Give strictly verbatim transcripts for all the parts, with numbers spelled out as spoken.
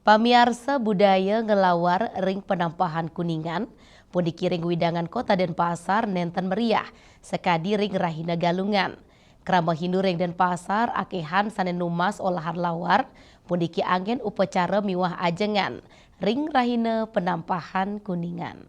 Pamiarsa, budaya ngelawar ring Penampahan Kuningan, puniki ring wewidangan Kota Denpasar nenten meriah, sakadi ring rahina Galungan. Krama Hindu ring Denpasar akéhan sané numas olahan lawar, puniki anggén upacara miwah ajengan ring rahina Penampahan Kuningan.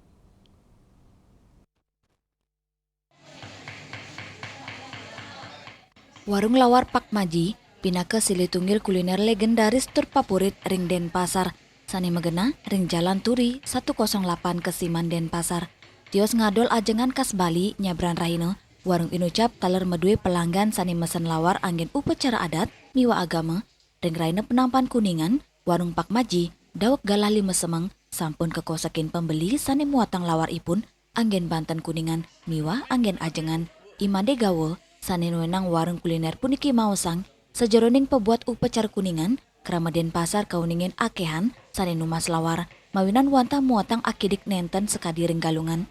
Warung Lawar Pak Maji pinaka silih tunggil kuliner legendaris tur papurit ring Denpasar, sané magenah ring Jalan Turi satu kosong delapan Kesiman, Denpasar. Tios ngadol ajengan khas Bali nyabran rahina, warung Inucap taler madué pelanggan sané mesen lawar anggén upacara adat miwah agama. Ring rahina Penampahan Kuningan, warung Pak Maji daweg galah lima semeng sampun kakosekin pembeli sané muatang lawar ipun anggén banten Kuningan miwah anggén ajengan. I Madé Gawa sané nuénang warung kuliner puniki maosang, sajeroning pabuat upacara Kuningan, krama Denpasar kauningin akéhan sané numas lawar, mawinan wantah muatang akidik nenten sakadi ring Galungan.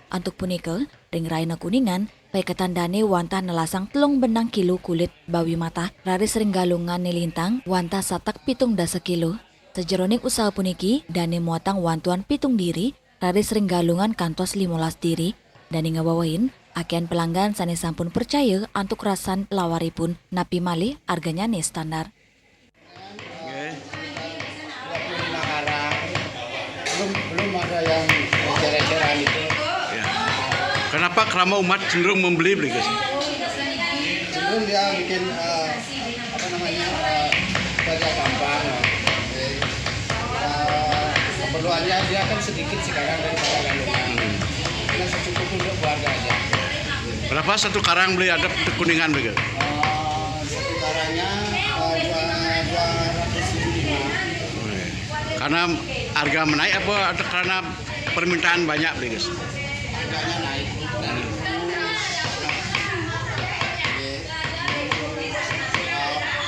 Antuk punika, ring rahina Kuningan, paiketan dané wantah nelasang telung benang kilo kulit bawi matah, raris ring Galungan nilintang wantah satak pitung dasa kilo. Sajeroning usaha puniki, dané muatang wantuan pitung diri, raris ring Galungan kantos limolas diri. Dané ngawewehin, akéhan pelanggan sané sampun percaya antuk rasan lawaripun, napi malih arganyané standar. Nggih. Belum, belum ada yang eceran-eceran itu. Ya. Kenapa kerama umat cenderung membeli, Bli Gus? Cenderung dia bikin, eh, apa namanya, eh, kerja gampang, ya. Jadi, eh, keperluannya dia kan sedikit sekarang daripada Galungan. Hmm. Karena secukup untuk keluarga aja. Berapa satu karang, Bli, ada untuk Kuningan, Bli Gus? Eh, satu karangnya, eh, dua, dua ratus lima. Oke. Karena harga menaik apa atau karena permintaan banyak, Bli Gus? Harganya naik. Dari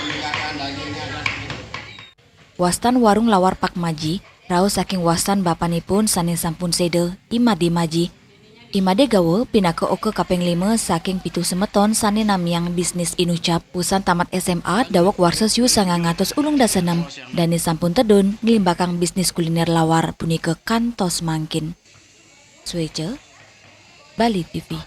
peningkatan dagingnya ada sedikit. Wastan warung lawar Pak Maji, raos saking wastan bapanipun sané sampun séda, I Madé Maji. I Madé Gawa pinaka oka kaping lima saking pitu semeton sané namiang bisnis Inucap. Wusan tamat S M A daweg warsa siu sangang atus ulung dasa nem, dané sampun tedun nglimbakang bisnis kuliner lawar punika kantos mangkin. Suéca, Bali T V.